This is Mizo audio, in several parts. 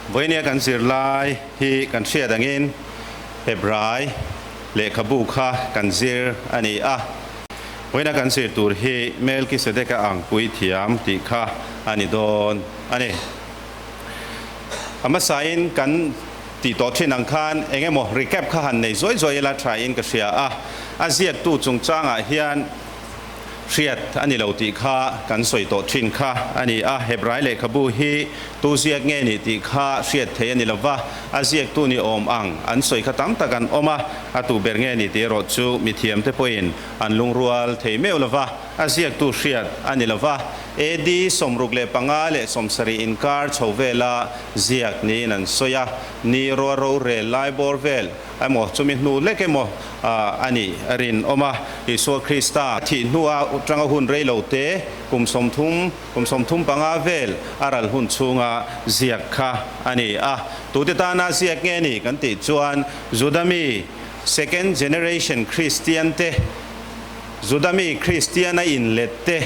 Vawinia kan zirlai hi kan hriat angin Hebrai lehkhabu kha kan zir a ni a. Vawiina kan zir tur hi Melkisedeka ang puithiam tih kha a ni dawn a ni. A hmasain kan tih tawh thin ang khan eng emaw recap kha han nei zuai zuai ila tha in ka hria a. A ziaktu chungchangah hian hriat a ni lo tih kha kan sawi tawh thin kha a ni a. Hebrai lehkhabu hi tu ziak nge nih tih kha hriat theih a ni lo va, a ziaktu ni awm ang an sawi kha tam tak an awm a, a tu ber nge nih tih erawh chu mithiamte pawhin an lungrual thei meuh lo va, a ziaktu hriat a ni lo va. AD 65 leh 70 inkar chho vela ziak niin an sawi a, ni ruah rorel lai bawr vel emaw chumi hnu lek emaw a nih a rinawm a. Isua Krista thih hnua atanga hun rei lo te kum 30, kum 35 vel a ral hun chhunga ziak kha a ni a. Tute tana ziak nge ni kan tih chuan Juda mi second generation Kristian te, Juda mi Kristian a inlet te,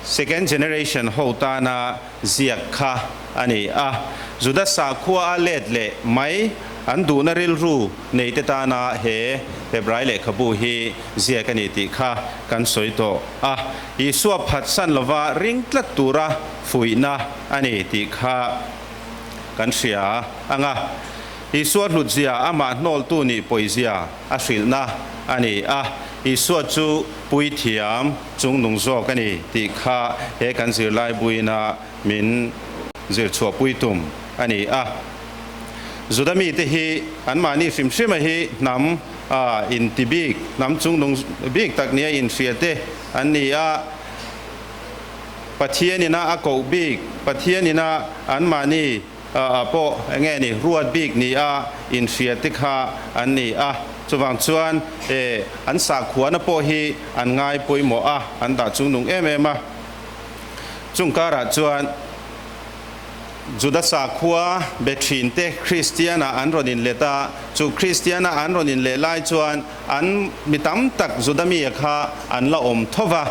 Second generation ho tana ziak kha a ni a. Juda sakhua a let leh mai an duhna rilru nei te tana he Hebrai lehkhabu hi ziak a ni tih kha kan sawi tawh a. Isua phatsan lova ring tlat tura fuihna a ni tih kha kan hria ang a. Isua hlutzia amah hnawltu nih pawizia a hrilhna a ni a. Isua chu puithiam chungnung zawk a ni tih kha he kan zirlai buina min zir chhuahpui tum a ni a. Juda mite hi anmahni hrim hrima hi hnam inti bik, hnam chungnung bik tak nia inhria te an ni a. Pathianina a koh bik, Pathianina anmahni pawh eng nge ni, ruat bik ni a inhria te kha an ni a. Chuvang chuan an sakhuana pawh hi an ngai pawimawh a, an dah chungnung em em a. Chung karah chuan Juda sakhua be thin te Kristian-ah an rawn inlet a, chu Kristian-a an rawn inleh lai chuan an mi tam tak Juda mi-a kha an la awm tho va.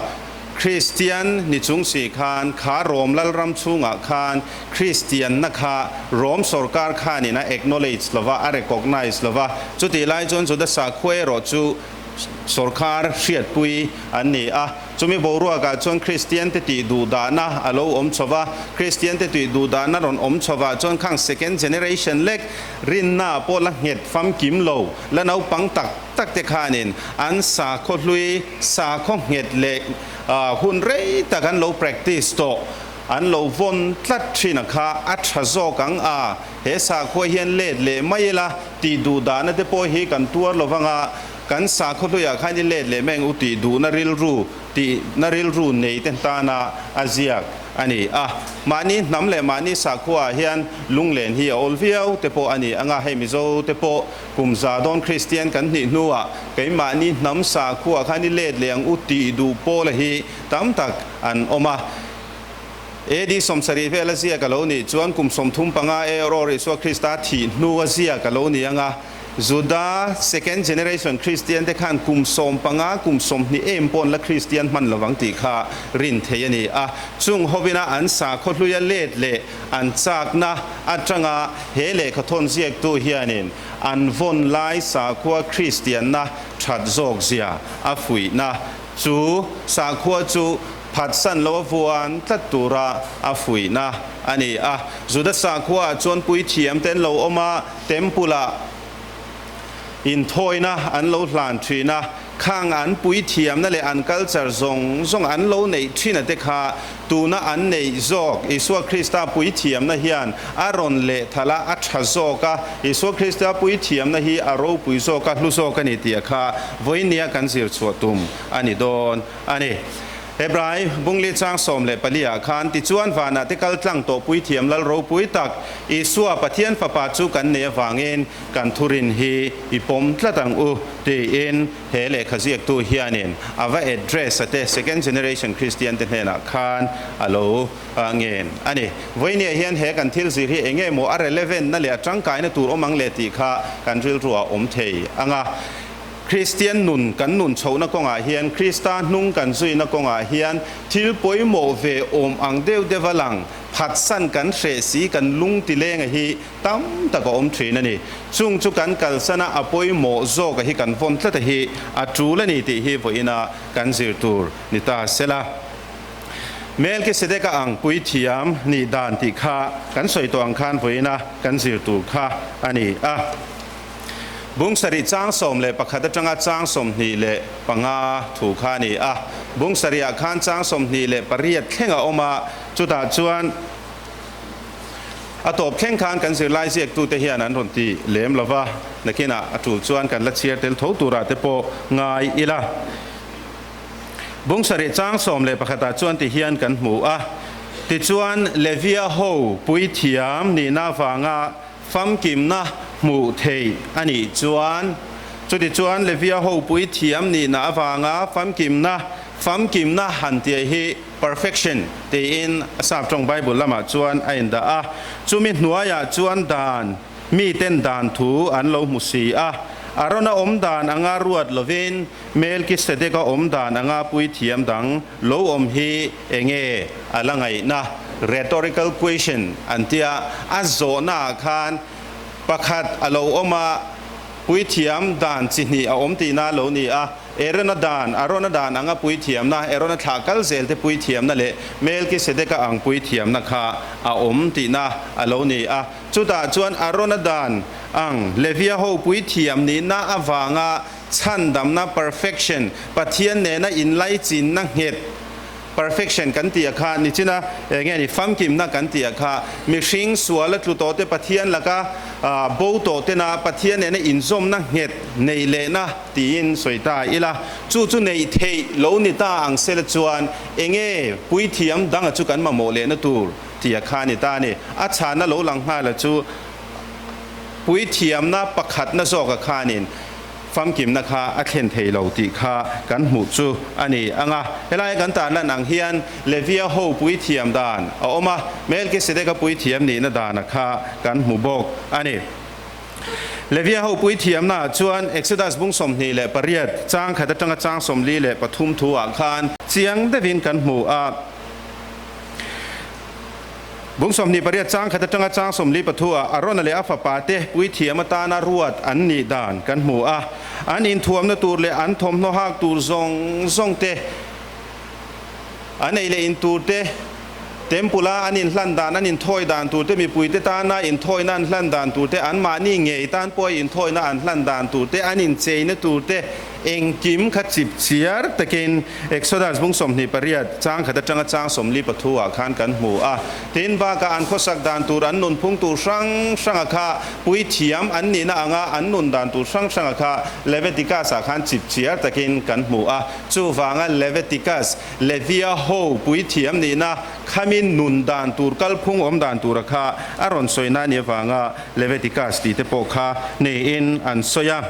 Kristian ni chung si khan kha Rom lalram chhungah khan Kristianna kha Rom sorkar khanin a acknowledge lova, a recognize lova. Chutih lai chuan Juda sakhua erawh chu sorkar hriatpui an ni a. Chumi boruakah chuan Kristiante tih duhdahna a lo awm chho va. Kristiante tih duhdahna rawn awm chhovah chuan khang second generation lek rinna pawh la nghet famkim lo, la naupang tak tak te khanin an sakhaw hlui, sakhaw nghet leh hun rei tak an lo practice tawh, an lo vawn tlat thin a kha a tha zawk ang a, he sakhua hian let leh mai ila tih duh dahna te pawh hi kan tuar lo vang a, kan sakhaw hluiah khan i let leh mai ang u tih duhna rilru tihna rilru nei te tana a ziak a ni a. Mahni hnam leh mahni sakhuaah hian lunglen hi a awl viau te pawh a ni ang a, hei Mizo te pawh Kum za dawn Kristian kan hnih hnuah keimahni hnam sakhua khan i let leh ang u tih duh pawla hi tam tak an awm a. AD 70 vela ziak a lo nih chuan kum 35 erawh Isua Krista thih hnua ziak a lo ni ang a. Juda second generation Kristian te khan kum 15, kum 20 em pawn la Kristian hman lovang tih kha rin thei a ni a. Chung hovina an sakhaw hluia let leh an chakna atanga he lehkha thawn ziaktu hianin an vawn lai sakhua Kristianna that zawk zia a fuihna chu sakhua chu phatsan lo a vuan tlat tura a fuihna a ni a. Juda sakhuaah chuan puithiam te an lo awm a, Temple-ah inthawina an lo hlan thin a, khang an puithiamna leh an culture zawng zawng an lo neih thin a te kha tuna an neih zawk Isua Krista puithiamna hian a rawn lehthal a, a tha zawk a, Isua Krista puithiamna hi a ropui zawk a, hlu zawk a ni tih a kha vawinia kan zir chhuah tum a ni dawn a ni. Hebrai bungli chang 14 ah khan, Tichuan vanah te kal tlang tawh puithiam lal ropui tak Isua Pathian Fapa chu kan nei avangin kan thurin hi i pawm tlat ang u tiin he lehkha ziaktu hianin a va address a te second generation Christian te hnenah khan a lo ngen a ni. Vawinia hian he kan thil zir hi enge maw a relevant na leh a tangkaina tur awm ang le tih kha kan rilruah a awm thei ang a. Kristian nun kan nun chhohna kawngah hian Krista hnung kan zuina kawngah hian thil pawimawh ve awm ang deuh deuh a lang. phatsan kan hreh si kan lung ti lenga hi tam tak a awm thin a ni. Chung chu kan kalsana a pawimawh zawka hi kan vawn tlat a hi a tul a ni tih hi vawiina kan zir tur ni ta sela. Melkisedeka ang puithiam nih dan tih kha kan sawi tawh ang khan vawiina kan zir tur kha a ni a. Bung sarih chang 11 atanga chang 25 thu kha a ni a. Bung sarihah khan chang 28 thleng a awm a, chutah chuan a tawp thleng khan kan zirlai ziaktute hian an rawn ti lem lo va, nakinah a tul chuan kan la chhiar tel tho turah te pawh ngai ila. Bung sarih chang 11 ah chuan ti hian kan hmu a, Tichuan Levia ho puithiam nihna avanga Famkimna hmuh theih a nih chuan, chutichuan Levia ho puithiam nihna avanga famkimna, famkimna han tih hi perfection tiin a sap tawng Bible lamah chuan a indah a, chumi hnuaiah chuan dan miten dan thu an lo hmu si a, Arona awm dan anga ruat lovin Melkisedeka awm dan anga puithiam dang lo awm hi enge a la ngaihna? Rhetorical question an tia, a zawhna ah khan pakhat a lo awm a, puithiam dan chi hnih a awm tihna a lo ni a, Erona dan, Arona dan anga puithiamna, Erona thlah kal zel te puithiamna leh Melkisedeka ang puithiamna kha a awm tihna a lo ni a. Chutah chuan Arona dan ang Levia ho puithiam nihna avanga chhandamna, perfection, Pathian nena inlaichinna nghet, Perfection kan tih a kha nichina enge ni famkimna kan tih a kha mihring sual a tlu tawh te Pathian laka bo tawh tena Pathian nena inzawmna nghet neih lehna tiin sawi ta ila chu chu neih theih lo ni ta ang sela chuan enge puithiam danga chu kan mamawh lehna tur tih a kha ni ta a ni. A chhanna lo lang nghala chu puithiamna pakhatna zawk a khanin Famkimna kha a thlen thei lo tih kha kan hmuh chu a ni ang a. Helaia kan tarlan ang hian Levia ho puithiam dan a awm a, Melkisedeka puithiam nihna dana kha kan hmu bawk a ni. Levia ho puithiamnaah chuan Exodus bung 28 chang khat atanga chang 43 thuah khan chiang deuhin kan hmu a. Bung 28 chang khat atanga chang 43 ah Arona leh a fapa te puithiam atana ruat an nih dan kan hmu a. An inthuamna tur leh an thawmhnaw hak tur zawng zawng te, an ei leh in tur te, Temple a an inhlan dan, an inthawi dan tur te, mipuite tana inthawina an hlan dan tur te, anmahni ngei tan pawha inthawina an hlan dan tur te, an incheina tur te, Engkim kha chip chiar takin Exodus bung 28 chang khat atanga chang 43 ah khan kan hmu a. Tin, bakah an khawsak dan tur, an nunphung tur hrang hranga kha puithiam an nihna anga an nun dan tur hrang hranga kha Leviticus ah khan chip chiar takin kan hmu a. Chuvanga Leviticus, Levia ho puithiam nihna khamin nun dan tur, kalphung awm dan tura kha a rawn sawina a nih avanga Leviticus tih te pawh kha niin an sawi a.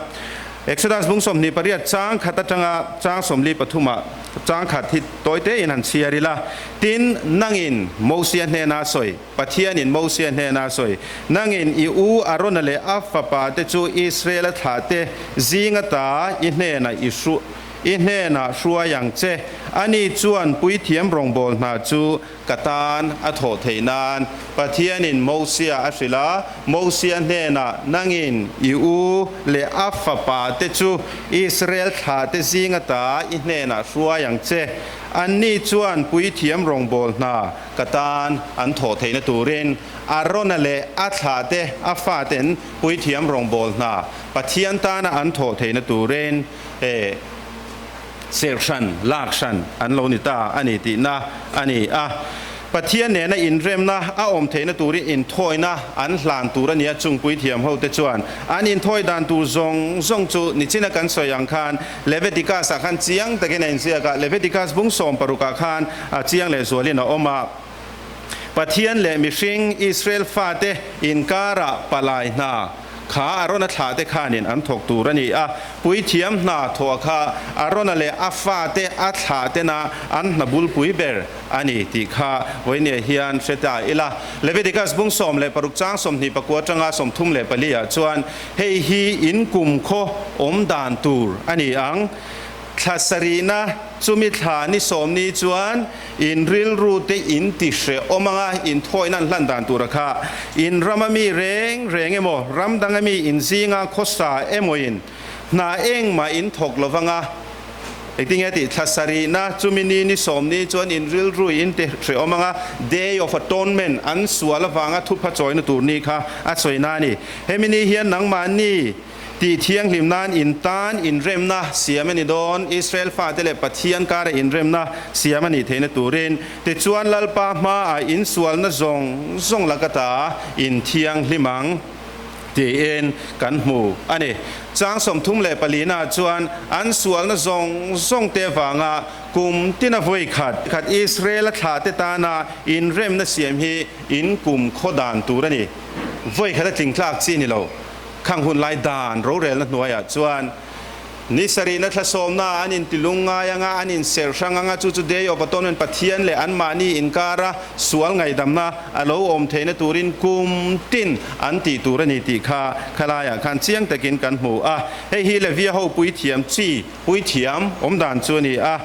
Exodus bung 28 chang khat atanga chang 43 ah chang khat hi tawi tein han chhiar ila. Tin, nangin Mosia hnena sawi, Pathianin Mosia hnena sawi, nangin i u Arona leh a fapa te chu Israela thlah te zing ata i hnena i hru i hnenah hruai ang che. Ani chuan puithiam rawngbâwl hna chu Ka tan a thawh theih nan Pathianin Mosia a hrilh a, Mosia hnenah, Nangin i u leh a fapa te chu Israel thlahte zing ata i hnenah hruai ang che. Anni chuan puithiam rawngbâwl hna ka tan an thawh theihna turin Arona leh a thlahte a faten puithiam rawngbâwl hna Pathian tana an thawh theihna turin e Serh hran, lak hran an lo ni ta a ni tihna a ni a. Pathian nena inremna a awm theihna turin inthawina an hlan tur a ni a, chung puithiam hote chuan an inthawi dan tur zawng zawng chu nichina kan sawi ang khan Leviticus ah khan chiang takin a inziak a, Leviticus bung 16 ah khan a chiang lehzualin a awm a. Pathian leh mihring Israel fate inkarah palai hna Kha Arona thlahte khanin an thawk tur a ni a, puithiam hna thawh kha Arona leh a fate a thlahtena an hna bulpui ber a ni tih kha vawinia hian hre ta ila. Leviticus bung 16 chang 29 atanga 34 ah chuan hei hi in kum khaw awm dan tur a ni ang. Thla sarihna chumi thla ni sawmni chuan in rilru te in ti hrehawm anga in thawihna an hlan dan tura kha in rama mi reng reng emaw ram danga mi in zinga khawsa emawin hna engmah in thawk lo vanga engtinge tih thla sarihna chumi ni ni sawmni chuan in rilru in ti hrehawm anga Day of Atonement an sual avanga thupha chawina tur ni kha a sawina a ni. Hemi ni hian nangmahni Tih thianghlim nan in tan inremna siam a ni dawn, Israel fate leh Pathian kara inremna siam a nih theihna turin. Tichuan Lalpa hmaah in sualna zawng zawng laka ta in thianghlim ang tiin kan hmu a ni. Chang 34 nah chuan an sualna zawng zawng te avanga kum tina vawi khat khat Israel-a thlahte tana inremna siam hi in kum khaw dan tur a ni. Vawi khat a tling tlak chi ni lo. Khang hun lai dan rorelna hnuaiah chuan ni sarihna thlasawmna an intilung ngai anga, an inserh hrang anga, chu chu Day of Atonement Pathian leh anmahni inkara sual ngaihdamna a lo awm theihna turin kum tin an tih tur a ni tih kha khalaiah khan chiang takin kan hmu a. Hei hi Levia ho puithiam chi puithiam awm dan chu a ni a.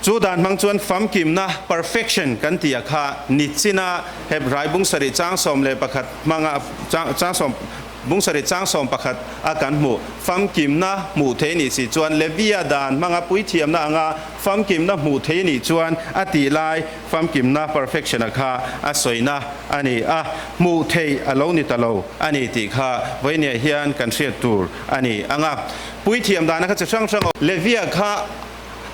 Chu dan hmang chuan famkimna, perfection, kan tih a kha ni china Hebrai bung sarih chang 11 hmanga chang sawm bung sarih chang 11 a kan hmuh famkimna hmuh thei nih si chuan Levia dan hmanga puithiamna anga famkimna hmuh thei nih chuan a tih lai famkimna, perfection, a kha a sawina a ni a, hmuh theih a lo ni ta lo a ni tih kha vawinia hian kan hriat tur a ni anga puithiam dana kha chi hrang hrang Levia kha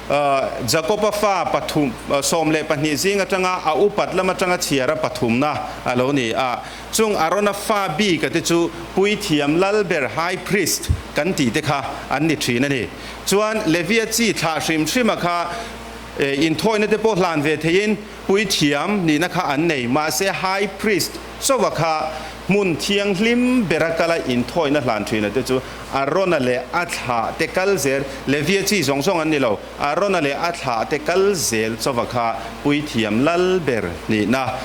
Jakoba fa pathum, 12 zing atanga a upat lam atanga chhiara pathumna a lo ni a. Chung Arona fa bika te chu Puithiam Lalber, High Priest, kan tih te kha an ni thin a ni. Chuan Levia chi thlah hrim hrima kha inthawina te pawh hlan ve theiin Puithiam nihna kha an nei. Mahse High Priest chauha kha hmun thianghlim bera kala inthawina hlan thina te chu Arona leh a thlah te kal zel, Levia chi zawng zawng an ni lo, Arona leh a thlah te kal zel chauva kha puithiam lal ber nihna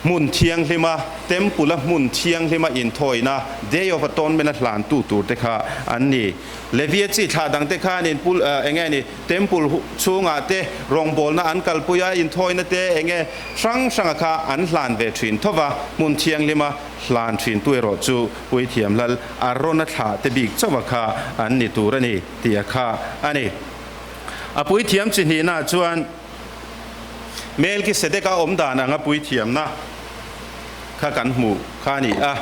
hmun thianghlima, Temple-a hmun thianghlima inthawina, Day of Atonement-a hlantu tur te kha an ni. Levia chi thlah dang te khan in pul, eng nge ni, Temple chhungah te rawngbawlna an kalpui a, inthawina te eng nge hrang hranga kha an hlan ve thin tho va, hmun thianghlima hlan thintu erawh chu Puithiam lal Arona thlah te bik chauha kha an ni tur a ni tih a kha a ni. A puithiam chi hnihnaah chuan Melkisedeka awm dan anga puithiamna kha kan hmuh kha a ni a.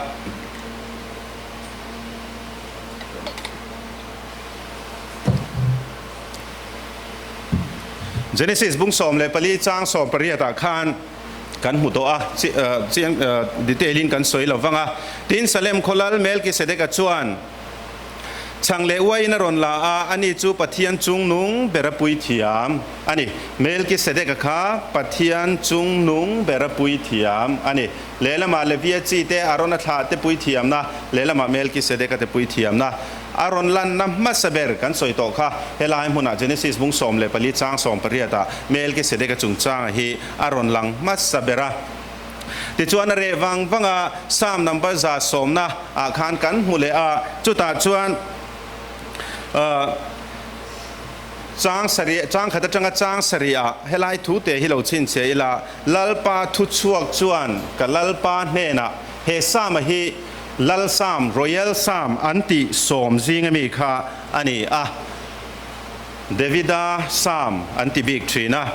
Genesis bung 14 chang 18 ah khan Kan hmu tawh a, chiang detail in kan sawi lo vang a. Tin, Salem khaw lal Melkisedeka chuan chhang leh uaiin a rawn la a, ani chu Pathian chungnung bera puithiam a ni. Melkisedeka kha Pathian chungnung bera puithiam a ni. Lehlamah Levia chi te, Arona thlah te puithiamna, lehlamah Melkisedeka te puithiamna. A rawn lanna hmasa ber kan sawi tawh kha helai hmunah Genesis bung 14 chang 18 ah Melkisedeka chungchanga hi a rawn lang hmasa ber a. Tichuan a reh vang vang a, Psalm number 110 ah khan kan hmu leh a, chutah chuan chang sarih, chang khat atanga chang sarih ah helai thu te hi lo chhinchhiah ila, Lalpa thuchhuak chuan ka Lalpa hnenah he Psalm-a hi Lal Psalm, Royal Psalm, an tih sawm zing ami kha a ni a, Davida Psalm an ti bik thin a.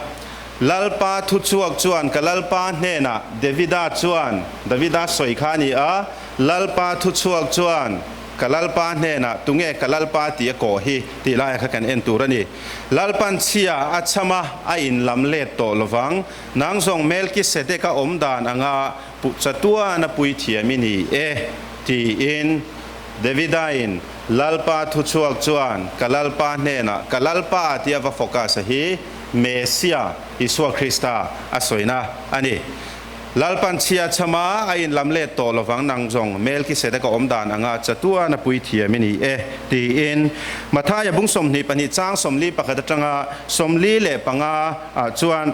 Lalpa thuchhuak chuan ka Lalpa hnenah Davida chuan, Davida sawi kha a ni a, Lalpa thuchhuak chuan ka Lalpa hnenah tunge ka Lalpa tih a kawh hi tih laia kha kan en tur a ni. Lalpan chhia a cham a, a inlam let tawh lovang. Nang zawng Melkisedeka awm dan anga Pu Chatuana puithiam i ni e, tiin Davidain Lalpa thuchhuak chuan ka Lalpa hnenah ka Lalpa tia va focus a hi Messia, Isua Krista, a sawina a ni. Lalpan chhia chhama a inlam let tawh lovang nang zawng Melkisedeka awm dan anga Chatuana puithiam i ni e, tiin Mathaia bung 22 chang 41 atanga 45 ah chuan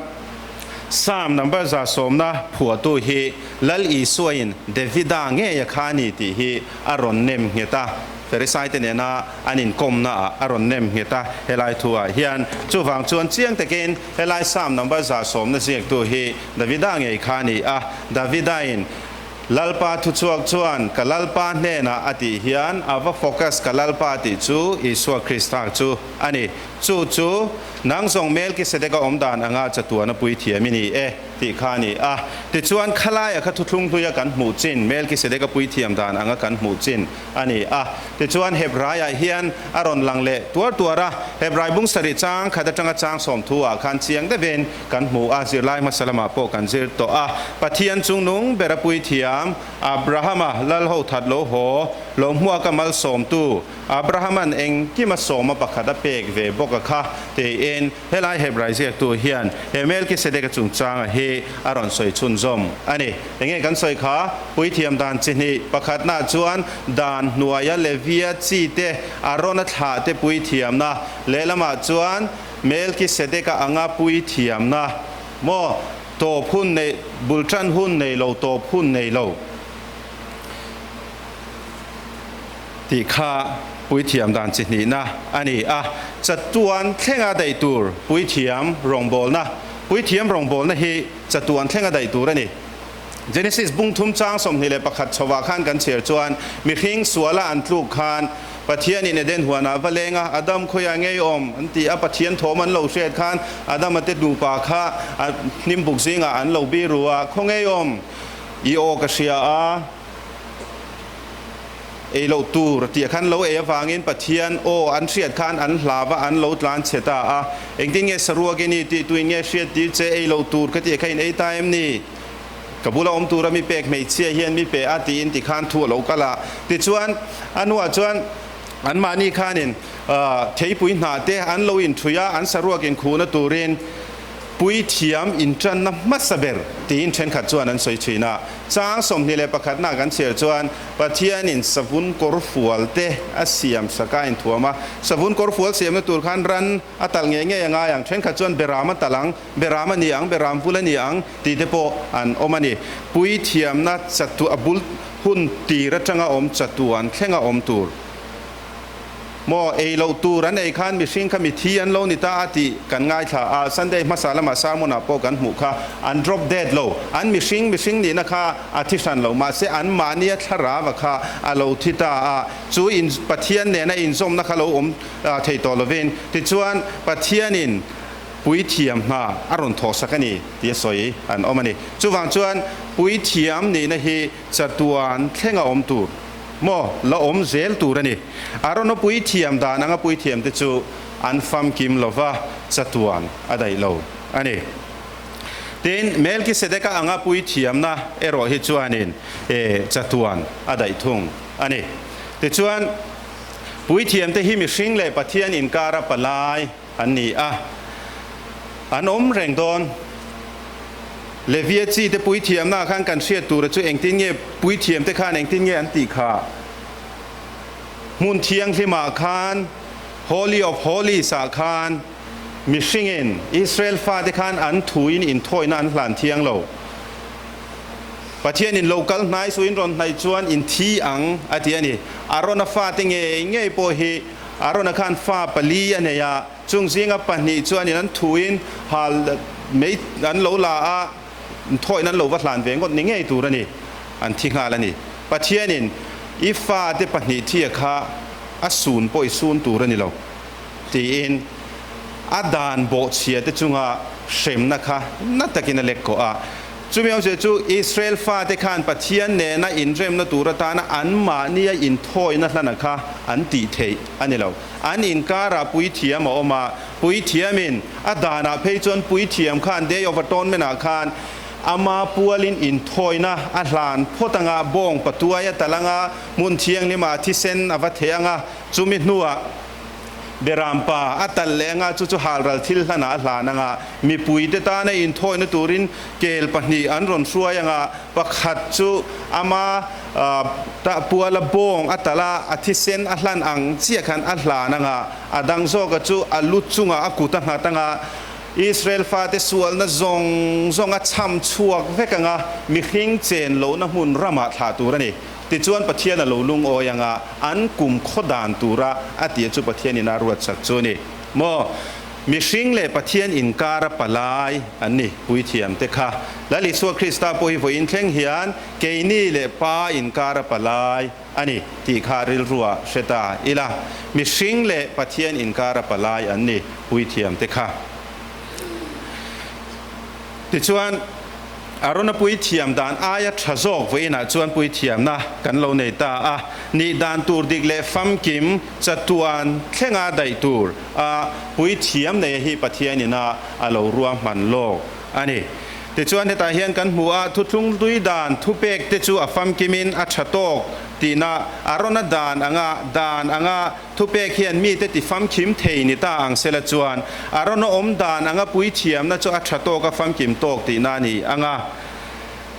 Psalm number 110 phuahtu hi Lal Isuain Davida ngeia kha a ni tih hi a rawn nem nghet a. Pharisaite nena an inkawmnaah a rawn nem nghet a helai thuah hian. Chuvang chuan chiang takin helai Psalm number 110 ziaktu hi Davida ngei kha a ni a, Davida-in Lalpa thuchhuak chuan ka Lalpa hnenah a tih hian a va focus ka Lalpa tih chu Isua Krista chu a ni. Chu chu nang zawng Melkisedeka awm dan anga chatuana puithiam i ni e tih kha a ni a. Tichuan khalaia kha thuthlung hluia kan hmuh chin Melkisedeka puithiam dan anga kan hmuh chin a ni a. Tichuan Hebraiah hian a rawn lang leh tuar tuar a. Hebrai bung sarih chang khat atanga chang 30 ah khan chiang deuhin Kan hmu a, zirlai hmasa lamah pawh kan zir tawh a. Pathian chungnung ber a puithiam, Abrahama lal ho that lo haw, lo hmuaka malsawmtu, Abrahama'n engkima sawma pakhat a pek ve bawk a kha, tiin helai Hebrai ziaktu hian he Melkisedeka chungchanga hi a rawn sawi chhunzawm a ni. Enge kan sawi kha? Puithiam dan chi hnih, pakhatnaah chuan dan hnuaia Levia chi te, Arona thlah te puithiamna, lehlamah chuan, Melkisedeka anga puithiamna maw tawp hun nei, bul tan hun nei lo, tawp hun nei lo tih kha puithiam dan chi hnihna a ni a. Chatuan thlenga daih tur puithiam rawngbawlna, Puithiam rawngbawlna hi chatuan thlenga daih tur a ni. Genesis bung thum chang 21 chhovah khan kan chhiar chuan mihring suala an tluk khan Pathianin Eden huanah va leng a, Adam khawiah ngei awm an ti a, Pathian thawm an lo hriat khan Adama te nupa kha a hnimbuk zingah an lo biru a, Khaw ngei awm i aw ka hria a, ei loh tur tih khan lo ei avangin Pathian aw an hriat khan an hlav a, an lo tlan chhe ta a, engtin nge saruak i ni tih tuin nge hriat tir che ei loh tur ka tih kha in ei ta em ni? Ka bula awm tura mi pek hmeichhia hian mi pe a tiin tikhan thu a lo kal a. Tichuan, a hnuah chuan anmahni khanin theipui hnah te an lo inthui a, an saruak inkhuhna turin puithiam intanna hmasa ber tiin thenkhat chuan an sawi thin a. Chang 21 nah kan chhiar chuan Pathianin savun kawr fual te a siam sak a inthuam a. Savun kawr fual siamna tur khan ran a talh ngei ngei a ngai ang. Thenkhat chuan beram a talh ang. Beram a ni ang, beram vul a ni ang tih te pawh an awm a ni. Puithiamna chatu a bul hun tir atanga awm chatuan thlenga awm tur maw ei loh tur an ei khan mihring kha mithi an lo ni ta a tih kan ngaithla a, Sunday hmasa lamah sermon ah pawh kan hmuh kha an drop dead lo, an mihring mihring nihna kha a thi hran lo mahse an mahnia thlarava kha a lo thi ta a, chu in Pathian nena inzawmna kha lo awm thei tawh lovin tichuan Pathianin Puithiam hna a rawn thawhsak a ni tih a sawi an awm a ni. Chuvang chuan puithiam nihna hi chatuan thlenga awm tur maw la awm zel tur a ni. Arona puithiam dan anga puithiamte chu an famkim lova chatuan a daih lo a ni. Tin, Melkisedeka anga puithiamna erawh hi chuanin chatuan a daih thung a ni. Tichuan, puithiamte hi mihring leh Pathian inkara palai, An ni a, an awm reng dawn. Levia chi te puithiamna ah khan kan hriat tura chu engtin nge puithiam te khan engtin nge an tih kha? Hmun thianghlim ah khan, Holy of Holies ah khan mihringin Israel fate khan an thuin inthawina an hlan thiang lo. Pathianin lo kal hnai suh in rawn hnaih chuan in thi ang a ti a ni. Arona fate ngei ngei pawh hi Arona khan fa pali a nei a, chung zinga pahnih chuanin an thuin hal mei an lo la a, thawhin an lo va hlan ve ngawt ni ngei tur a ni, an thi nghal a ni. Pathianin i fate pahnih thia kha a sun pawh i sun tur a ni lo tiin a dan bawhchhia te chunga hremna kha na takin a lek kawh a. Chumi awmzia chu Israel fate khan Pathian nena inremna tur atana anmahnia inthawina hlana kha an tih theih a ni lo. An inkarah puithiam a awm a, puithiamin a danah phei chuan puithiam khan Day of Atonement-ah khan ama pualin inthawina a hlan phawt anga, bawng patuai a tal anga, hmun thianghlimah thisen a va theh anga, chumi hnuah Beram pa a talh leh anga chu chu halral thil hlanah a hlan anga mipuite tana inthawina turin kel pahnih an rawn hruai anga pakhat chu ama tah puala bawng a talh a, a thisen a hlan ang chiah khan a hlan anga a dang zawka chu a lu chungah a kut a nghat anga Israel fate sualna zawng zawng a chham chhuak vek anga mihring chen lohna hmun ramah thlah tur a ni. Tichuan Pathian a lo lungawi anga an kum khaw dan tura a tia chu Pathianin a ruatsak chu a ni maw? Mihring leh Pathian inkara palai an ni, puithiam te kha. Lal Isua Krista pawh hi vawiin thleng hian keini leh Pa inkara palai a ni tih kha rilruah hre ta ila. Mihring leh Pathian inkara palai an ni, puithiam te kha. Tichuan, Arona puithiam dan aia tha zawk vawiinah chuan puithiamna kan lo nei ta a, nih dan tur dik leh famkim chatuan thlenga daih tur a puithiam neia hi Pathianin a a lo ruahman lawk a ni. Tichuan hetah hian kan hmu a, thuthlung hlui dan thupek te chu a famkimin a tha tawk tihna Arona dan anga dan anga Thupek hian mite ti famkim thei ni ta ang sela chuan a rawn awm dan anga puithiamna chu a tha tawk a famkim tawk tihna a ni ang a.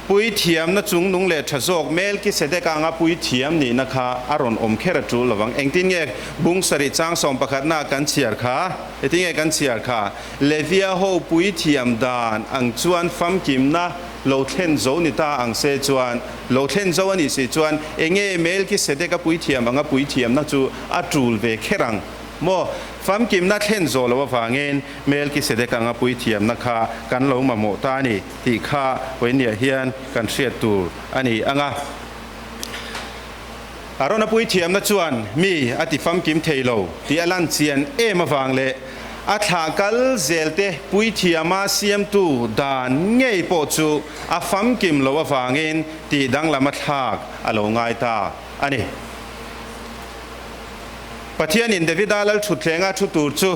Puithiamna chung nung leh tha zawk Melkisedeka anga puithiam nihna kha a rawn awm kher a tul lovang. Engtin nge bung sarih chang sawm pakhatna kan chhiar kha? Engtin nge kan chhiar kha? Levia ho puithiam dan ang chuan famkimna lo thlen zo ni ta ang se chuan, lo thlen zo a nih si chuan enge Melkisedeka puithiam anga puithiamna chu a tul ve kher ang maw? Famkimna thlen zawh loh avangin Melkisedeka anga puithiamna kha kan lo mamawh ta a ni tih kha vawinia hian kan hriat tur a ni ang a. Arona puithiamna chuan mi a ti famkim thei lo tih a lan chian em avang leh a thlah kal zel te puithiama siamtu dan ngei pawh chu a famkim lo avangin tih danglam a thlak a lo ngai ta a ni. Pathianin Davida lal thutthleng a thu tur chu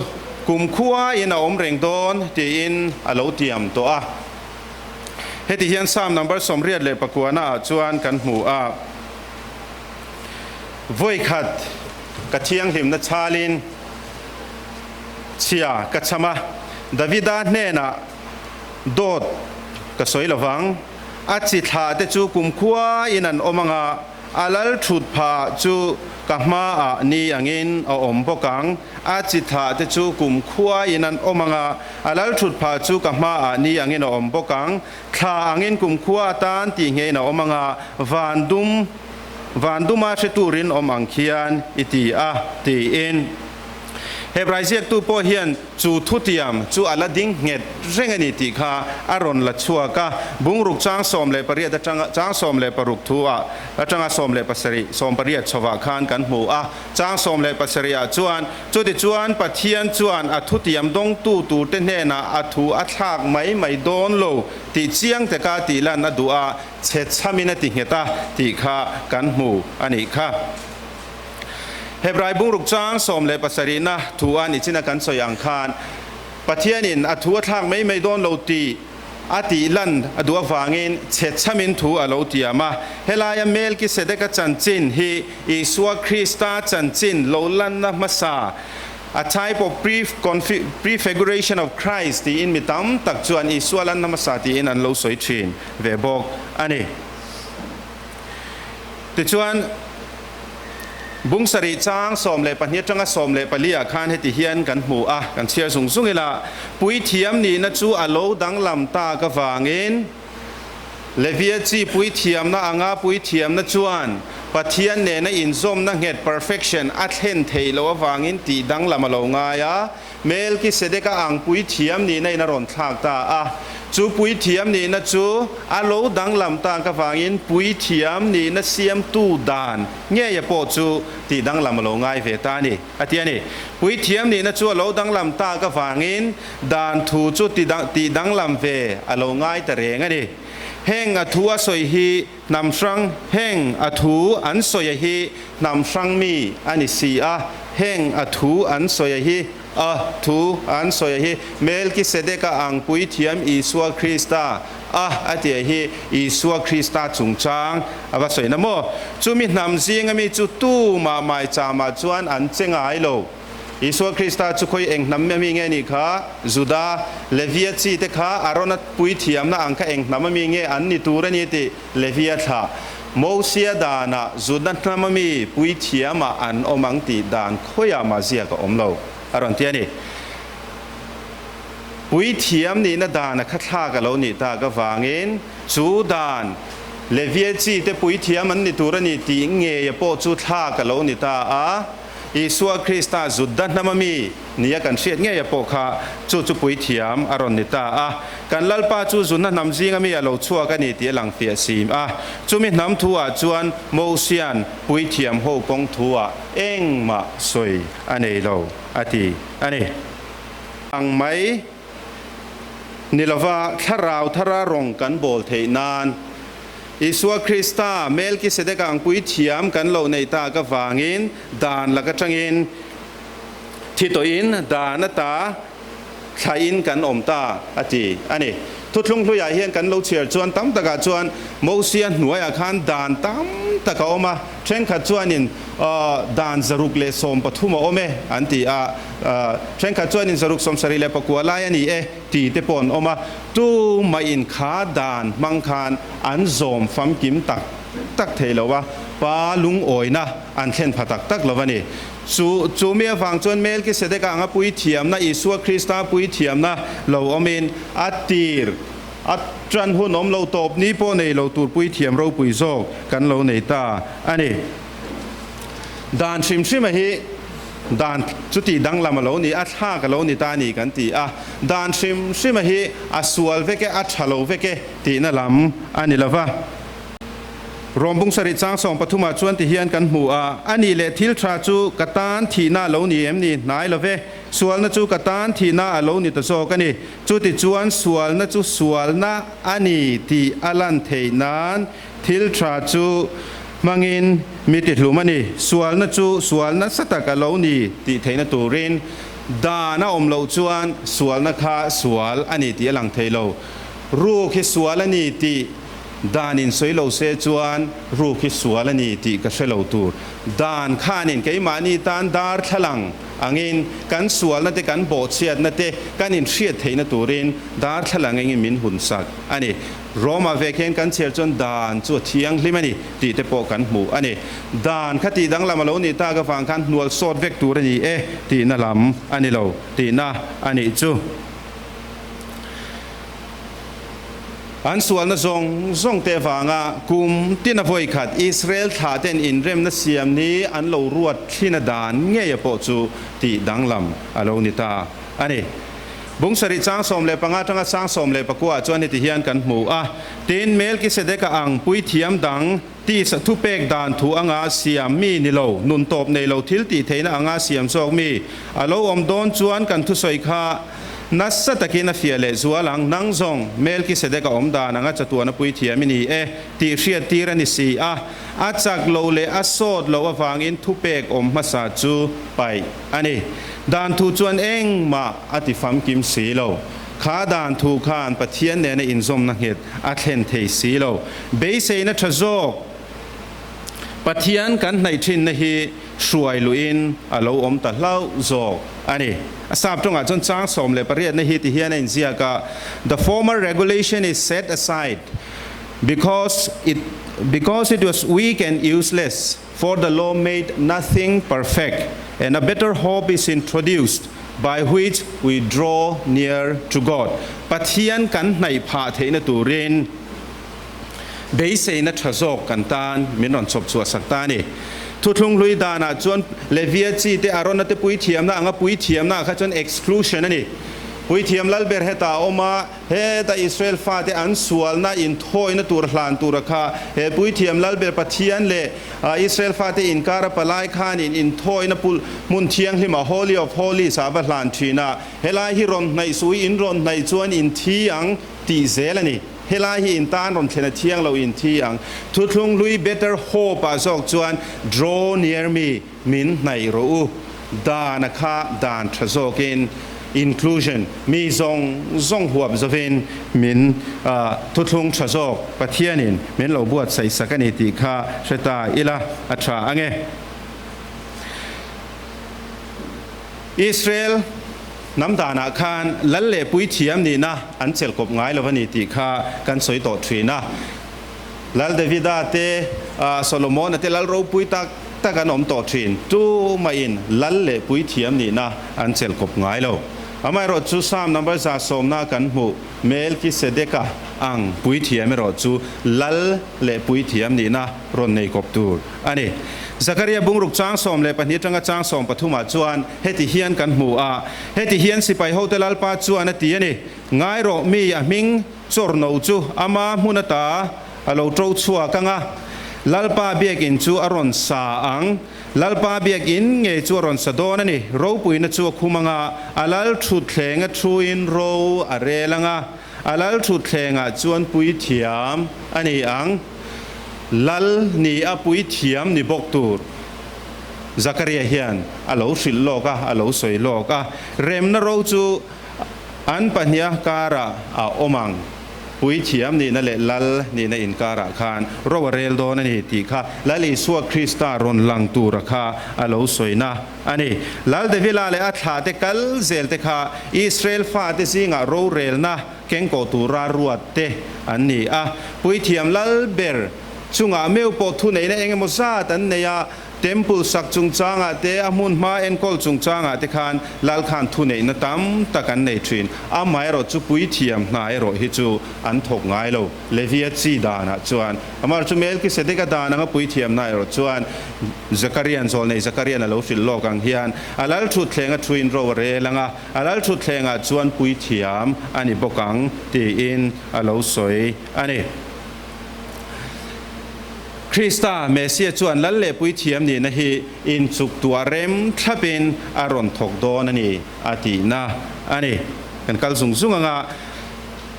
kumkhuain a awm reng dawn tiin a lo tiam tawh a. Heti hian Psalm number 89 ah chuan kan hmu a. Vawikhat ka thianghlimna chhalin chhia ka cham a, Davida hnenah dawt ka sawi lovang, a chi thlah te chu kumkhuain an awm anga, a lal thut phah chu ka hmaah ni angin a awm bawk ang, a chi thlah te chu kumkhuain an awm anga, a lal thut phah chu ka hmaah ni angin a awm bawk ang. Thla angin kumkhua atan tih ngeiin a awm ang a, van dum, van duma hre turin awm ang khian i ti a, tiin. Hebrai ziaktu pawh hian chu thutiam chu a la ding nghet reng a ni tih kha a rawn la chhuak a, bungruk chang 18 atanga chang 16 thu ah atanga 17, 18 chhovah khan kan hmu a. Chang 17 ah chuan, Chutichuan Pathian chuan a thutiam dawngtu turte hnenah a thu a thlak mai mai dawn lo tih chiang taka tih lan a duh a, chhe chhamin a ti nghet a tih kha kan hmu a nih kha. Hebrai bungruk chang 17na thu a nichina kan sawi ang khan, Pathianin a thu a thlak mai mai dawn lo tih A tih lan a duh avangin chhetchhamin thu a lo tiam a. Helaia Melkisedeka chanchin hi Isua Krista chanchin lo lanna hmasa, a type of prefiguration of Christ tiin mi tam tak chuan Isua lanna hmasa tiin an lo sawi thin ve bawk a ni. Tichuan, bung sarih chang 12 atanga 14 ah khan heti hian kan hmu a, kan chhiar zung zung ila, Puithiam nihna chu a lo danglam tak avangin Levia chi puithiamna anga puithiamna chuan Pathian nena inzawmna nghet, perfection, a thlen theih loh avangin tih danglam a lo ngai a. Melkisedeka ang puithiam nihna in a rawn thlak ta a. Chu puithiam nihna chu a lo danglam tak avangin puithiam nihna siamtu dan ngeia pawh chu tih danglam a lo ngai ve ta a ni, a ti a ni. Puithiam nihna chu a lo danglam tak avangin dan thu chu tih danglam ve a lo ngai ta reng a ni. Heng a thu a sawi hi hnam hrang, heng a thu an sawi a hi hnam hrang mi a ni si a, heng a thu an sawi a hi, a thu an sawi a hi Melkisedeka ang puithiam Isua Krista a a ti a hi Isua Krista chungchang a va sawi na maw? Chumi hnam zinga mi chu tumah maicham-ah chuan an che ngai lo. Isua Krista chu khawi eng hnam ami nge nih kha? Juda, Levia chi te kha Arona puithiamna ang kha eng hnam ami nge an ni tur a ni tih Levia thlah. Mosia danah Juda hnam ami puithiamah an awm ang tih dan khawiah mah ziak a awm lo a rawn ti a ni. Puithiam nihna dan a kha thlak a lo nih tak avangin chu dan. Levia chi te puithiam an ni tur a ni tih ngeia pawh chu thlak a lo ni ta a. Isua Krista Juda hnama mi nia kan hriat ngeia pawh kha chu chu puithiam a rawn ni ta a. Kan Lalpa chu Juda hnam zinga mi a lo chhuak a ni tih a lang fiah sim a. Chumi hnam thu-ah chuan Mosia'n puithiam ho kawng thu-ah engmah sawi a nei lo a ti a ni. Ang mai ni lova thlarau thara rawng kan bawl theih nan Isua Krista Melkisedeka ang puithiam kan lo neih tak avangin dan lak atangin thi tawhin dan ata thlahin kan awm ta a ti a ni. Thuthlung hluiah hian kan lo chhiar chuan tam takah chuan Mosia hnuaiah khan dan tam tak a awm a, thenkhat chuanin dan 113 a awm e an ti a, thenkhat chuanin 179 lai a ni e ti te pawh an awm a, tumah kha dan hmang khan an zawm famkim tak tak thei lo a, pa lungawina an thlen pha tak tak lo a ni. Chu chu mi avang chuan Melkisedeka anga puithiamna, Isua Krista puithiamna lo awmin a tir a tan hun awm lo tawp ni pawh nei lo tur puithiam ropui zawk kan lo nei ta a ni. Dan hrim hrima hi dan chu tih danglam a lo ni, a thlak a lo ni ta a ni kan ti a. Dan hrim hrima hi a sual vek e, a tha lo vek e tihna lam a ni lo va. Rawm bung sarih chang 13 ah chuan ti hian kan hmu a, A nih leh thil tha chu ka tan thihna a lo ni em ni? Hnai lo ve. Sualna chu ka tan thihna a lo ni ta zawk a ni. Chuti chuan sualna chu sualna a ni tih a lan theih nan thil tha chu hmangin mi tihlum a ni. Sualna chu sual nasa tak a lo ni tih theihna turin dan a awm loh chuan sualna kha sual a ni tih a lang thei lo. Ruk hi sual a ni tih Dan in sawi lo se chuan ruk hi sual a ni tih ka hre lo tur. Dan khanin keimahni tan darthlalang angin kan sualna te kan bawhchhiatna te kan inhriat theihna turin darthlalang engin min hunsak a ni. Roma vek hian kan chhiar chuan dan chu a thianghlim a ni tih te pawh kan hmu a ni. Dan kha tih danglam a lo nih tak avang khan hnual sawt vek tur a ni e tihna lam a ni lo tihna a nih chu. An sualna zawng zawng te avanga kum tina vawi khat Israel thlah ten inremna siam ni an lo ruat thlina dan ngeia pawh chu tih danglam a lo ni ta a ni. Bung sarih chang 15 atanga chang 19 ah chuan heti hian kan hmu a, Tin, Melkisedeka ang puithiam dang tisa thupek dan thu anga siam mi ni lo, nun tawp nei lo thil tih theihna anga siam zawk mi a lo awm dawn chuan kan thusawi kha nasa takin a fiah leh zual ang. Nang zawng Melkisedek a awm dan anga chatuan a puithiam i ni e tih hriat tir a ni si a, a chak lo leh a sawt loh avangin thupek awm hmasa chu paih a ni. Dan thu chuan engmah a ti famkim si lo. Kha dan thu khan Pathian nena inzawmna nghet a thlen thei si lo. Beiseina tha zawk Pathian kan hnaih thinna hi hruai luhin a lo awm ta hlauh zawk a ni. A sap tawngah chuan chang 18 na hi ti hian a inziak a, The former regulation is set aside because it because it was weak and useless, for the law made nothing perfect, and a better hope is introduced by which we draw near to God. Pathian kan hnaih phah theihna turin Beiseina tha zawk kan tan min rawn chawp chhuah sak ta a ni. Thuthlung hlui danah chuan Levia chi te Arona te puithiamna anga puithiamna ah kha chuan exclusion a ni. Puithiam Lalber hetah a awm a, heta Israel fate an sualna inthawina tur hlan tura kha he puithiam Lalber Pathian leh Israel fate inkara palai khanin inthawina pul hmun thianghlima Holy of Holies ah va hlan thin a, helai hi rawn hnaih suh i in rawn hnaih chuan in thi ang tih zel a ni. Helai hi in tan rawn thlen a thiang lo in thi ang. Thuthlung hlui better hope ah zawk chuan draw near me, min hnaih rawh u. Dan a kha dan tha zawk in inclusion, mi zawng zawng huap zawin min thuthlung tha zawk Pathian in min lo buatsaih sak a ni tih kha hre ta ila a tha ange. Israel hnam danah khan lal leh puithiam nihna an chelh kawp ngai lo a ni tih kha kan sawi tawh thin a. Lal Davida te, Solomona te lal ropui tak tak an awm tawh thin. Tumahin lal leh puithiam nihna an chelh kawp ngai lo. Amaherawhchu Psalm number 110 kan hmuh Melkisedeka ang puithiam erawh chu lal leh puithiam nihna rawn nei kawp tur a ni. Zakaria bungruk chang 12 atanga chang 13 ah chuan heti hian kan hmu a, Heti hian sipai hote Lalpa chuan a ti a ni, Ngai rawh mi a hming chawrno chu ama hmun ata a lo to chhuak ang a, Lalpa biakinn chu a rawn sa ang. Lalpa biakinn ngei chu a rawn sa dawn a ni. Ropuina chu a khum ang a, a lal thutthleng a thuin ro a rel ang a, a lal thutthlengah chuan puithiam a ni ang. Lal ni a puithiam ni bawk tur. Zakaria hian a lo hrilh lawk a, a lo sawi lawk a. Remna ro chu an pahniha karah a awm ang. Puithiam nihna leh Lal nihna inkarah khan ro a rel dawn a ni tih kha Lal Isua Krista rawn lang tura kha a lo sawina a ni. Lal Davida leh a thlahte kal zelte kha Israel fate zingah rorelna kengkawh tura ruatte an ni a. Puithiam Lal ber chungah meuh pawh thuneihna eng emaw zat an nei a. Temple sak chungchangah te, a hmun hma enkawl chungchangah te khan Lal khan thuneihna tam tak an nei thin. Amaherawh chu puithiam hna erawh hi chu an thawk ngai lo. Levia chi danah chuan amaherawh chu Melkisedeka dan anga puithiam hna erawh chuan Zakarian, zawlnei Zakarian a lo hrilh lawk ang hian a Lal thutthleng a thuin ro a rel ang a, a Lal thutthlengah chuan puithiam a ni bawk ang tiin a lo sawi a ni. Krista, Messia chuan Lal leh Puithiam nihna hi inchuk tuah rem thlapin a rawn thawk dawn a ni, a tihna a ni. Kan kal zung zung anga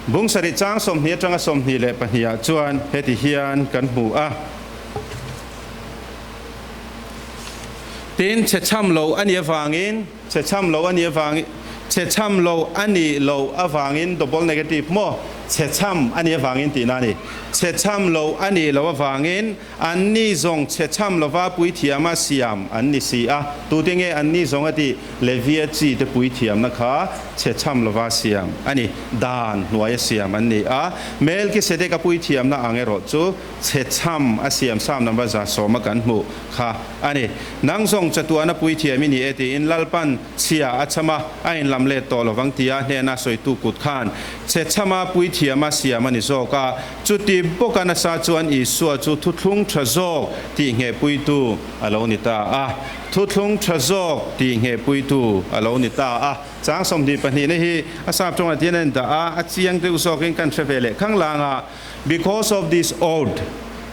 bung sarih chang 20 atanga 22 ah chuan heti hian kan hmu a. Tin, chhechham lo a nih avangin, chhechham lo a nih avangin, chhechham lo a nih loh avangin, double negative maw? Chhechham a nih avangin tihna a ni. Chhechham lo a nih loh avangin anni zawng chhechham lova puithiama siam an ni si a. Tute nge anni zawng a tih? Levia chi te puithiamna kha chhechham lova siam a ni. Dan hnuaia siam an ni a. Melkisedeka puithiamna ang erawh chu chhechham a siam Psalm number 110 a kan hmuh kha a ni. Nang zawng chatuana puithiam i ni e tiin Lalpan chhia a chham a, a inlam let tawh lovang tia hnena sawitu kut khan chhechhama puithiama siam a ni zawk a. Chuti bawka nasa chuan Isua chu thuthlung tha zawk tih nghehpuitu a lo ni ta a. Thuthlung tha zawk tih nghehpuitu a lo ni ta a. Chang 22 na hi a sap tawngah tian a indah a, a chiang deuh zawkin kan hre ve leh khang lang a. Because of this oath,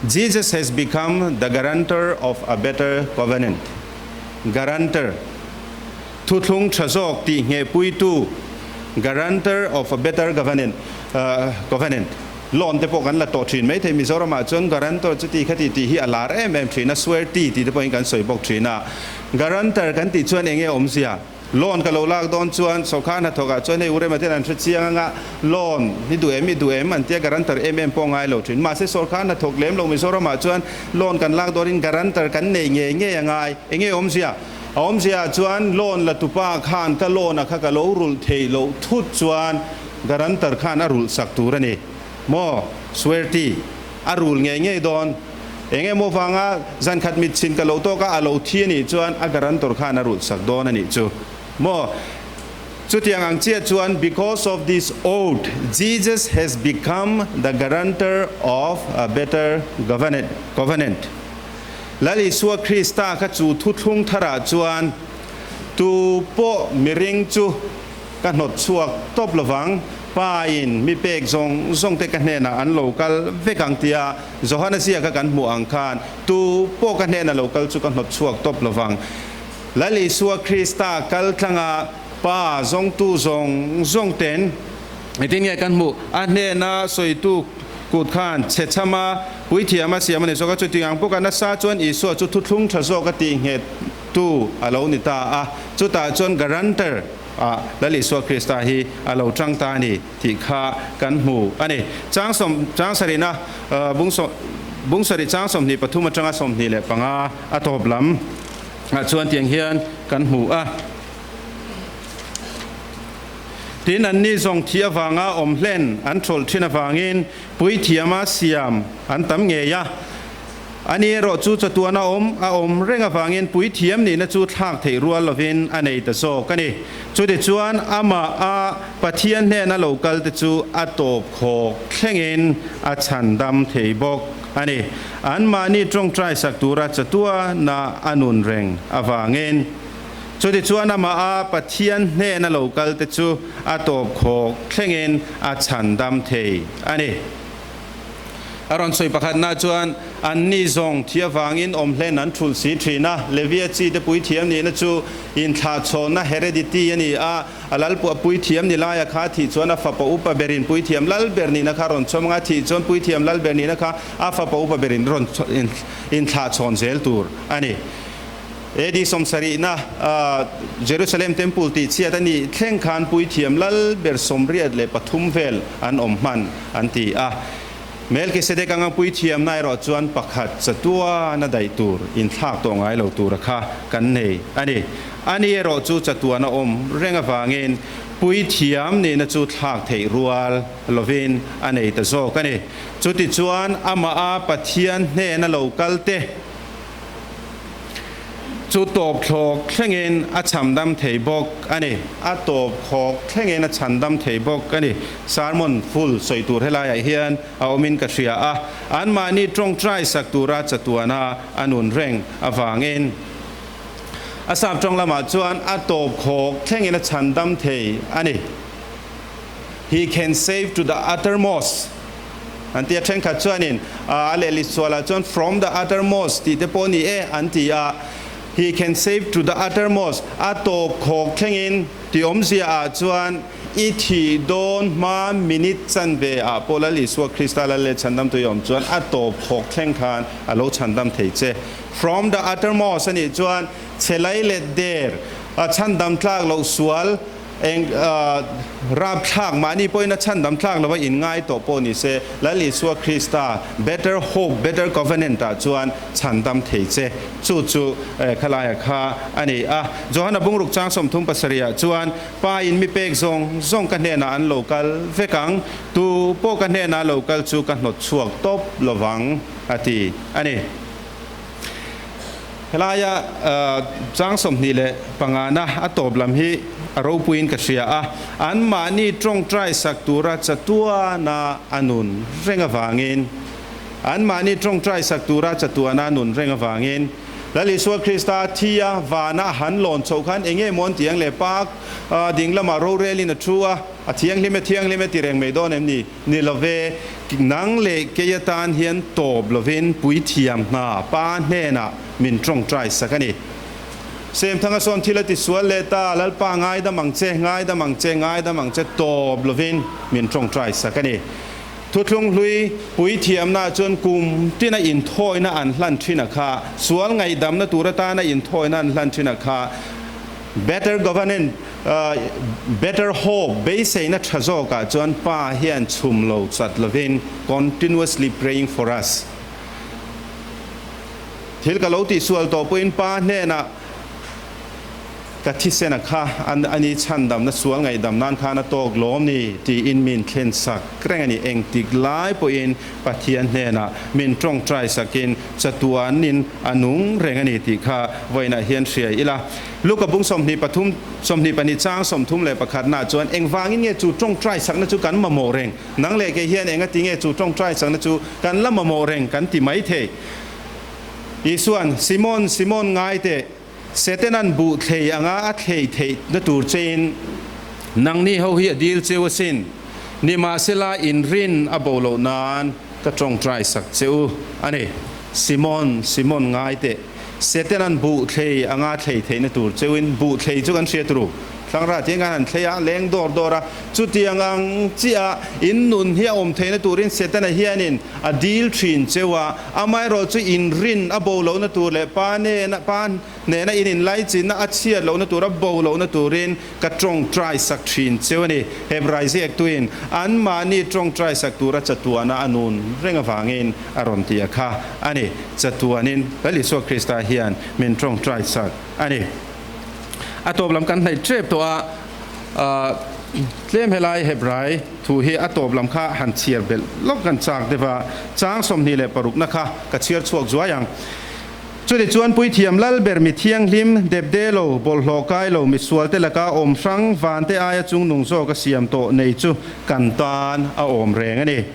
Jesus has become the guarantor of a better covenant. Guarantor, Thuthlung tha zawk tih nghehpuitu, guarantor of a better covenant, covenant. Loan te pawh kan la tawh thin maithei Mizoramah chuan guarantor chu ti khati tih hi a lar em em thin a, swear-ti tih te pawhin kan sawi bawk thin a. Guarantor kan tih chuan eng nge awmzia? Loan ka lo lak dawn chuan sawrkar hnathawkah chuan hei Urema ten an hre chiang anga loan hi duh em i duh em an tia guarantor em em pawh ngai lo thin. Mahse sawrkar hnathawk lem lo Mizoramah chuan loan kan lak dawnin guarantor kan nei ngei ngei a ngai. Enge awmzia? A awmzia ah chuan loan la tupa khan ka loan a kha ka lo rulh theih loh thut chuan guarantor khan a rulh sak tur a ni maw? Swearty a rul ngei ngei dawn. Eng emaw vanga zan khat mit chhin ka lo tawk a, a lo thi a nih chuan a guarantor khan a rulh sak dawn a nih chu maw? Chutiang ang chiah chuan because of this oath Jesus has become the guarantor of a better covenant. Lal Isua Krista kha chu thuthlung tharah chuan tu pawh miring chu Ka hnawt chhuak tawp lovang, Pa in mi pek zawng zawng te ka hnenah an lo kal vek ang tia Johana ziaka kan hmuh ang khan tu pawh ka hnena lo kal chu ka hnawt chhuak tawp lovang. Lal Isua Krista kal tlanga Pa zawngtu zawng zawng ten engtin nge kan hmuh? A hnena sawitu kut khan chhechhama puithiama siam a ni zawk a, chutiang ang bawka nasa chuan Isua chu thuthlung tha zawk a tih nghet tu a lo ni ta a, chutah chuan guarantor ah Lal Isua Krista hi a lo tang ta a ni tih kha kan hmu a ni. Chang sawm chang sarihna bung sawm bung sarih chang 23 atanga 25 a tawp lam ah chuan tiang hian kan hmu a. Tin, anni zawng thi avanga awm hlen an thawlh thin avangin puithiama siam an tam ngei a. Ani erawh chu chatuan a awm a awm reng avangin puithiam nihna chu thlak theih rual lovin a nei ta zawk a ni. Chutichuan amah a Pathian hnena lo kal te chu a tawp khawk thlengin a chhandam thei bawk a ni. Anmahni tawngtai sak tura chatuana a nun reng avangin. Chutichuan amah a Pathian hnena lo kal te chu a tawp khawk thlengin a chhandam thei a ni. A rawn sawi pakhatna chuan, Anni zawng thi avangin awm hlen an thulh si thin a, Levia chi te puithiam nihna chu inthlahchhawnna, heredity, a ni a, a lalpuah puithiam ni laia kha thih chuan a fapa upa berin puithiam lal ber nihna kha rawn chhawm ang a, thih chuan puithiam lal ber nihna kha a fapa upa berin rawn inthlahchhawn zel tur a ni. AD sawmsarihna Jerusalem Temple tih chhiat a nih thleng khan puithiam lal ber 83 vel an awm hman an ti a. Melkisedek anga puithiamna erawh chuan pakhat chatuana daih tur inthlak tawh ngai lo tura kha kan nei a ni. Ani erawh chu chatuana awm reng avangin puithiam nihna chu thlak theih rual lovin a nei ta zawk a ni. Chutichuan amah a Pathian hnena lo kal te, Chu tawp thlawk thlengin a chhamdam thei bawk a ni. A tawp khawk thlengin a chhandam thei bawk a ni. Sermon full sawi tur helaiah hian a awmin ka hria a, anmahni tawngtai sak tura chatuana a nun reng avangin. A sap tawng lamah chuan a tawp khawk thlengin a chhandam thei a ni. He can save to the uttermost. An ti a, thenkhat chuanin a lehli sualah chuan from the uttermost tih te pawh ni e an ti a, he can save to the uttermost, a tawp khawk thlengin tih awmzia ah chuan i thih dawn hma minute chanve ah pawh Lal Isua Krista Lal leh Chhandamtu i awm chuan a tawp khawk thleng khan a lo chhandam thei che. From the uttermost a nih chuan chhe lai let der, a chhandam tlak loh sual, Eng rapthlak mahni pawhin a chhandam tlak lova inngai tawh pawh ni se, Lal Isua Krista Better Hope, Better Covenant ah chuan chhandam thei che. Chu chu khalaia kha a ni a. Johana bungruk chang 37 ah chuan, Pa in mi pek zawng zawng ka hnenah an lo kal vek ang, tu pawh ka hnenah lo kal chu ka hnawt chhuak tawp lovang a ti a ni. Helaia chang 25 na a tawp lam hi a ropuiin ka hria a, anmahni tawngtai sak tura chatuana a nun reng avangin, anmahni tawngtai sak tura chatuana a nun reng avangin, Lal Isua Krista thi a vana a han lawn chhoh khan eng nge maw an tih ang le? Pa ding lamah rorelin a thu a, a thianghlim e, thianghlim e ti reng mai dawn em ni? Ni love, nang leh kei atan hian tawp lovin puithiam hna Pa hnenah min tawngtai sak a ni. Semthanga sawn thil a ti sual leh ta, Lalpa ngaidam ang che, ngaidam ang che, ngaidam ang che tawp lovin min tawngtai sak a ni. Thuthlung hlui puithiamna chuan kum tina inthawina an hlan thin a kha, sual ngaihdamna tur atana inthawina an hlan thin a kha, Better Governance, Better Hope beiseina tha zawkah chuan Pa hian chhum lo chat lovin continuously praying for us. Thil ka lo tihsual tawh pawhin Pa hnenah ka thisena kha a ni chhandamna sual ngaihdam nan khan a tawk lawm ni tiin min thlen sak reng a ni. Engtik lai pawhin Pathian hnenah min tawngtai sakin chatuanin a nung reng a ni tih kha vawiinah hian hria ila. Luka bung 23, 22 chang 31 nah chuan engvangin nge chu tawngtai sakna chu kan mamawh reng? Nang leh kei hian engati nge chu tawngtai sakna chu kan la mamawh reng kan ti mai thei? Isuan, Simon, Simon ngai teh, Setanan buh thlei anga a thlei theihna tur chein nangni ho hi a dil cheu asin. Nimahsela inrin a bo loh nan ka tawngtai sak che u a ni. Simon, Simon ngai teh, Setanan buh thlei anga thlei theihna tur cheuin buh thlei chu kan hriat ru. Thlangra tiang khan an thlei a, leng dawr dawr a. Chutiang ang chiah in nun hi a awm theihna turin Setana hianin a dil thin cheu a, amaherawh chu inrin a bo lohna tur leh Pa nena Pa nena in inlaichinna a chhiat lohna tur a bo lohna turin ka tawngtai sak thin cheu a ni. Hebrai ziaktuin anmahni tawngtai sak tura chatuana a nun reng avangin a rawn ti a kha a ni. Chatuanin Lal Isua Krista hian min tawngtai sak a ni. A tawp lam kan hnaih tep tawh a. Tlem helai Hebrai thu hi a tawp lam kha han chhiar belh lawk kan chak deuh a, chang 26 na kha ka chhiar chhuak zuai ang. Chutichuan Puithiam Lalber mi thianghlim, depde lo, bawlhhlawh kai lo, misualte laka awm hrang, vante aia chungnung zawk a siam tawh nei chu kan tan a awm reng a ni.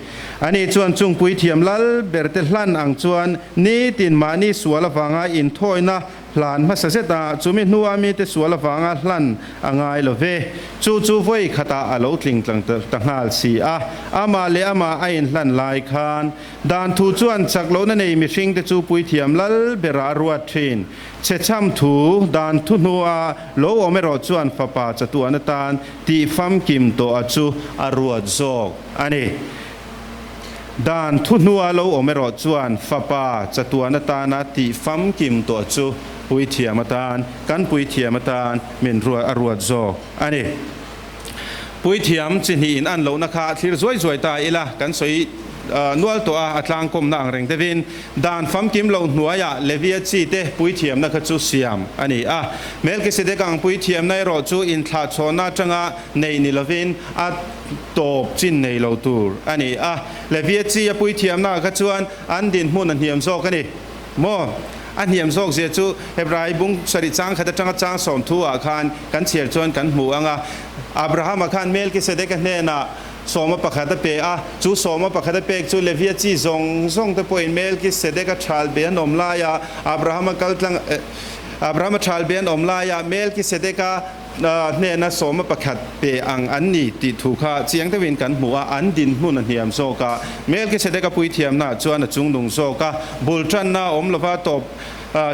Ani chuan chung Puithiam Lalberte hlan ang chuan nitin mahni sual avanga inthawina Hlan hmasa zet a, chumi hnua mite sual avanga hlan a ngai lo ve. Chu chu vawi khatah a lo tling tlang ta nghal si a. Amah leh amah a inhlan lai khan dan thu chuan chak lohna nei mihringte chu puithiam lal berah a ruat thin. Chhechham thu dan thu hnua lo awm erawh chuan fapa chatuan atan tih famkim tawh a chu a ruat zawk a ni. Dan thu hnua lo awm erawh chuan fapa chatuan atana tih famkim tawh chu puithiam atan, kan puithiam atan min ruat a ruat zawk a ni. Puithiam chi hnih in an lohna kha thlir zuai zuai ta ila kan sawi nual tawh a, a tlangkawmna ang reng deuhin dan famkim lo hnuaiah Levia chi te puithiamna kha chu siam a ni a. Melkisedek ang puithiamna erawh chu inthlahchhawnna atanga nei ni lovin a tawp chin nei lo tur a ni a. Levia chi a puithiamnaah kha chuan an dinhmun a hniam zawk a ni maw? A hniam zawk zia chu Hebrai bung sarih chang khat atanga chang 30 ah khan kan chhiar chuan kan hmu ang a. Abrahama khan Melkisedeka hnenah sawma pakhat a pe a, chu sawma pakhat a pek chu Levia chi zawng zawng te pawhin Melkisedeka thal be an awm laia Abrahama kaltlang Abrahama thal be an awm laia Melkisedeka Hnena 11 pe ang an ni tih thu kha chiang deuhin kan hmu a, an dinhmun a hniam zawk a. Melkisedeka puithiamna chuan a chungnung zawk a, bul tanna awm lova tawp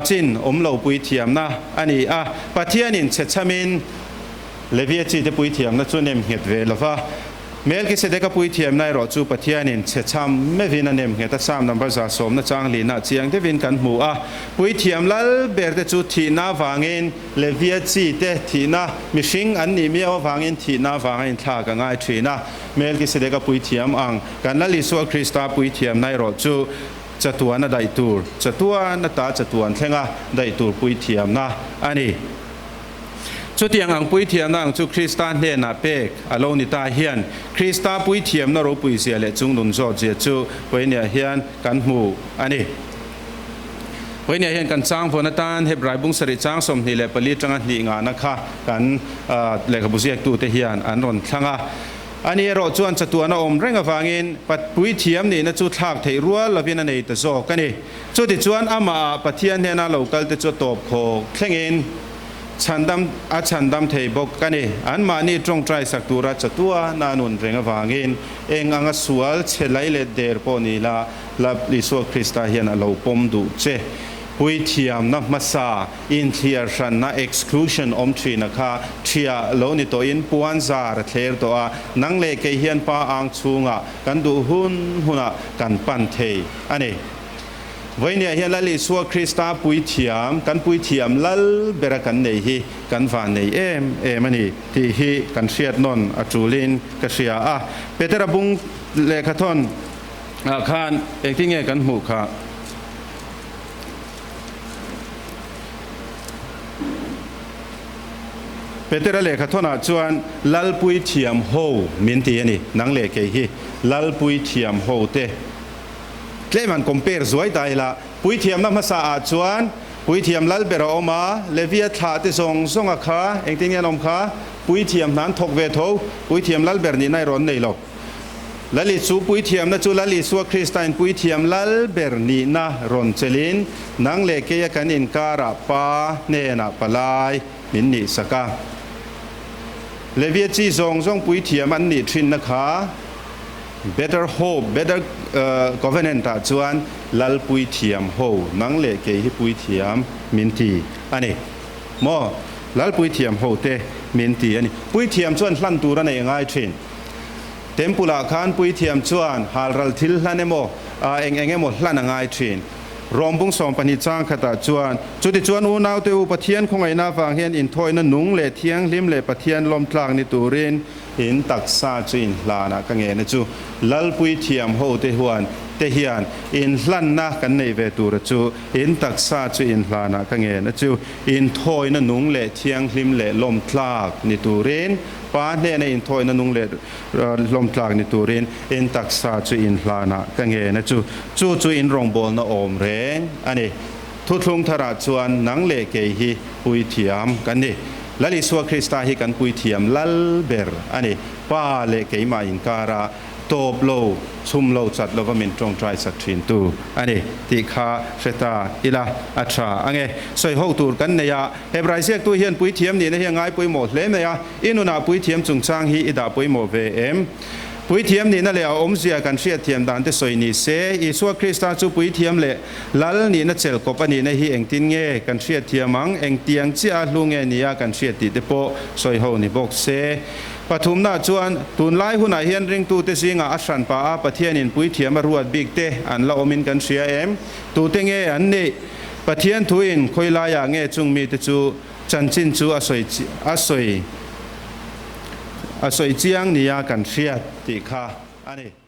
chin awm lo puithiamna a ni a. Pathianin chhechamin Levia chite puithiamna chu nem nghet ve lova, Melkisedeka puithiamna erawh chu Pathianin chhecham meuhin a nem nghet a, Psalm number 110 chang lihna chiang deuhin kan hmu a. Puithiam lal berte chu thihna avangin Levia chi te thihna, mihring an nih miau avangin thihna avanga inthlak a ngai thin a. Melkisedeka puithiam ang kan Lal Isua Krista puithiamna erawh chu chatuan a daih tur, chatuan ata chatuan thlenga daih tur puithiamna a ni. Chutiang ang puithiamna ang chu Krista hnenah pek a lo ni ta hian Krista puithiamna ropuizia leh chungnun zawtzia chu Pawiniah hian kan hmu a ni. Pawiniah hian kan chang vawn atan Hebrai bung sarih chang 24 atanga hnih ngahna kha kan lehkhabu ziaktute hian an rawn thlang a. Ani erawh chuan chatuan a awm reng avangin puithiam nihna chu thlak theih rual lovin a nei ta zawk a ni. Chutichuan amahah Pathian hnena lo kalte chu a tawp khawk thlengin chhandam a chhandam thei bawk a ni. Anmahni tawngtai sak tura chatuana nun reng avangin eng anga sual chhe lai leh der pawh ni la, la Isua Krista hian a lo pawm duh che. Puithiamna hmasa inthliar hranna, exclusion, awm thina kha thiah lo ni tawhin puan zar a thler tawh a, nang leh kei hian pa ang chhungah kan duh hun hunah kan pan thei a ni. Vawinia hian Lal Isua Krista puithiam, kan puithiam lal bera kan nei hi kan van nei em em a ni tih hi kan hriat nawn a tulin ka hria a. Petera bung lehkhathawn ah khan engtin nge kan hmuh kha? Petera lehkhathawn ah chuan Lal puithiam ho min ti a ni, nang leh kei hi Lal puithiam ho te. Tlem han compare zuai ta ila, puithiamna hmasa ah chuan puithiam lal ber a awm a, Levia thlah te zawng zawng a kha engtin nge an awm kha? Puithiam hna an thawk ve tho, puithiam lal ber nihna erawh an nei lo. Lal Isu puithiamna chu Lal Isua Krista in puithiam lal ber nihna rawn chelhin nang leh keia kan inkarah Pa hnenah palai min nih sak a. Levia chi zawng zawng puithiam an nih thinna kha Better Hope, Better Covenant ah chuan Lal puithiam ho, nang leh kei hi puithiam min ti a ni maw? Lal puithiam ho te min ti a ni. Puithiam chuan hlan tur a nei ngai thin. Temple ah khan puithiam chuan halral thil hlan emaw, eng eng emaw hlan a ngai thin. Rom bung 12 chang khatah chuan, Chutichuan unaute u, Pathian khawngaihna avang hian inthawina nung leh thianghlim leh Pathian lawmtlak ni turin, In taksa chu in hlanah ka ngena chu Lalpui thiam ho te huan te hian in hlanna kan nei ve tura chu in taksa chu in hlanah ka ngena chu in thawina nung leh thianghlim leh lawmtlak ni turin Pa hnena inthawina nung leh hlawmtlak ni turin in taksa chu in hlanah ka ngen a chu. Chu chu in rawngbawlna awm reng a ni. Thuthlung tharah chuan nang leh kei hi puithiam kan ni. Lal Isua Krista hi kan puithiam lal ber a ni. Pa leh keimah inkara tawp lo, chhum lo, chat lova min tawngtai sak thintu a ni tih kha hre ta ila a tha ange. Sawi ho tur kan nei a, Hebrai ziaktu hian puithiam nihna hi a ngai pawimawh hle mai a, i nunah puithiam chungchang hi i dah pawimawh ve em? Puithiam nihna leh a awmzia kan hriatthiam dan te sawi ni se, Isua Krista chu puithiam leh Lal nihna chelkawp a nihna hi engtin nge kan hriatthiam ang, engtiang chiah a hlu nge nia kan hriat tih te pawh sawi ho ni bawk se. Pathumna chuan, tunlai hunah hian ringtute zingah a hran pah a Pathianin puithiam a ruat bik te an la awmin kan hria em? Tute nge an nih? Pathian thuin khawi laiah nge chung mite chu chanchin chu a sawi a sawi a sawi chiang nia kan hriat tih kha a ni.